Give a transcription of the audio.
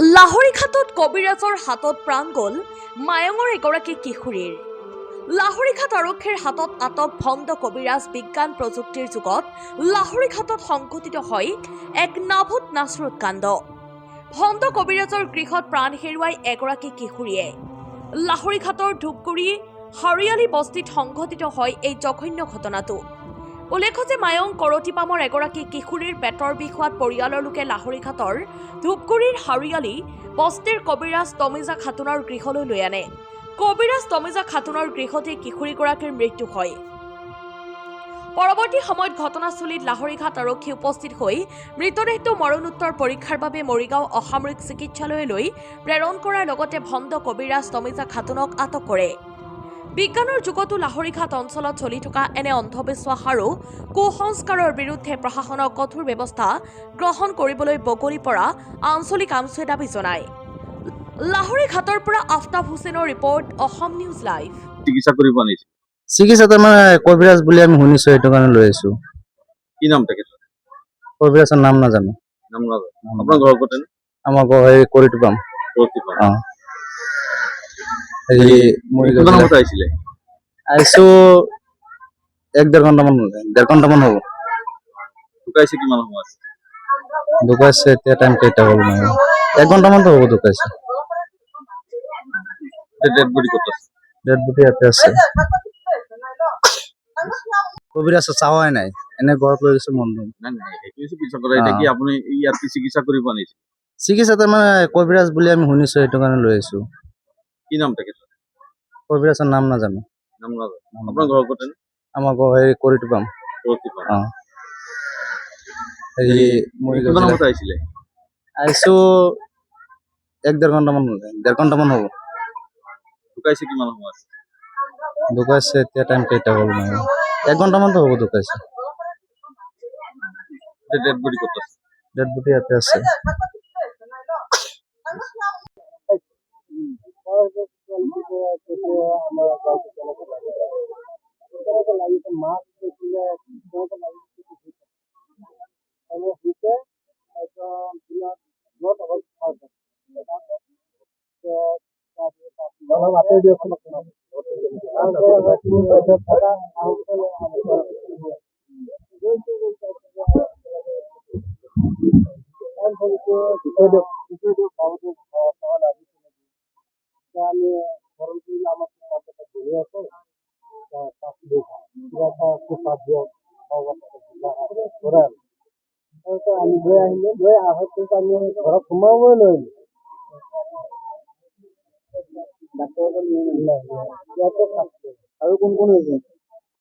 লাহৰীঘাটত কবিৰাজৰ হাতত প্ৰাণ গ'ল মায়ঙৰ এগৰাকী কিশোৰীৰ। লাহৰীঘাট আৰক্ষীৰ হাতত আটক ভণ্ড কবিৰাজ। বিজ্ঞান প্ৰযুক্তিৰ যুগত লাহৰীঘাটত সংঘটিত হয় এক নাভূত নাচৰুত কাণ্ড। ভণ্ড কবিৰাজৰ গৃহত প্ৰাণ হেৰুৱাই এগৰাকী কিশোৰীয়ে। লাহৰীঘাটৰ ধূপগুৰি হাৰিয়ালি বস্তিত সংঘটিত হয় এই জঘন্য ঘটনাটো। উল্লেখ্য যে মায়ং কৰতিপামৰ এগৰাকী কিশোৰীৰ পেটৰ বিষ হোৱাত পৰিয়ালৰ লোকে লাহৰীঘাটৰ ধূপগুৰিৰ হাৰিয়ালি বস্তিৰ কবিৰাজ তমিজা খাতুনৰ গৃহলৈ লৈ আনে। কবিৰাজ তমিজা খাতুনৰ গৃহতেই কিশোৰীগৰাকীৰ মৃত্যু হয়। পৰৱৰ্তী সময়ত ঘটনাস্থলীত লাহৰীঘাট আৰক্ষী উপস্থিত হৈ মৃতদেহটো মৰণোত্তৰ পৰীক্ষাৰ বাবে মৰিগাঁও অসামৰিক চিকিৎসালয়লৈ প্ৰেৰণ কৰাৰ লগতে ভণ্ড কবিৰাজ তমিজা খাতুনক আটক কৰে। বিজ্ঞানৰ যুগতো লাহৰীঘাট অঞ্চলত চলি থকা এনে অন্ধবিশ্বাস আৰু কুসংস্কাৰৰ বিৰুদ্ধে প্ৰশাসনক কঠোৰ ব্যৱস্থা গ্ৰহণ কৰিবলৈ বগলী পৰা আঞ্চলিক আমছুৱে দাবী জনায়। লাহৰীঘাটৰ পৰা আফতাব হুছেইনৰ ৰিপৰ্ট, অসম নিউজ লাইভ। চিকিৎসা কৰিব আনিছে? চিকিৎসা তাৰমানে কবিৰাজ বুলি আমি শুনিছো, সেইটো কাৰণে লৈ আহিছো। কি নাম তেখেতৰ? কবিৰাজৰ নাম নাজানো। নাম নাজানো। আপোনাৰ ঘৰ ক'ত এনে? আমাৰ ঘৰ হেৰি কৰিটোপাম। কৰতিপাম। অ, হেৰি মৰিগাঁও কিমান জিলা। সময়ত আহিছিলে? আহিছো এক ডেৰ ঘণ্টামান হ'ল, ডেৰ ঘণ্টামান হ'ব। ঢুকাইছে কিমান সময়ত? ঢুকাইছে এতিয়া টাইম কেইটা হ'ল মানে এক ঘণ্টামানতো হ'ব ঢুকাইছে। ডেড বডি ক'ত আছে? ডেড বডি ইয়াতে আছে। কবিৰাজ চাৱাই নাই, এনে ঘৰত লৈ গৈছে মন। নাই, সেইটো চিকিৎসা কৰা। এতিয়া কি আপুনি ইয়াত কি চিকিৎসা কৰিব আনিছে? চিকিৎসা তাৰমানে কবিৰাজ বুলি আমি শুনিছো, সেইটো কাৰণে লৈ আহিছো। কি নাম তেখেতৰ? কবিৰাজৰ নাম নাজানো। নাম নাজানো। আপোনাৰ ঘৰ ক'ত এনে? আমাৰ ঘৰ হেৰি কৰিটোপাম। কৰতিপাম। অ, হেৰি মৰিগাঁও কিমান জিলা। সময়ত আহিছিলে? আহিছো এক ডেৰ ঘণ্টামান হ'ল, ডেৰ ঘণ্টামান হ'ব। ঢুকাইছে কিমান সময়ত? ঢুকাইছে এতিয়া টাইম কেইটা হ'ল মানে এক ঘণ্টামানতো হ'ব ঢুকাইছে। ডেড বডি ক'ত আছে? ডেড বডি ইয়াতে আছে। আমি লৈ আহিলো, লৈ অহাৰ পিছত আমি ঘৰত সোমাবই নোৱাৰিলো। ডাক্তৰ ইয়াতে থাকছো। আৰু কোন কোন আহিছে?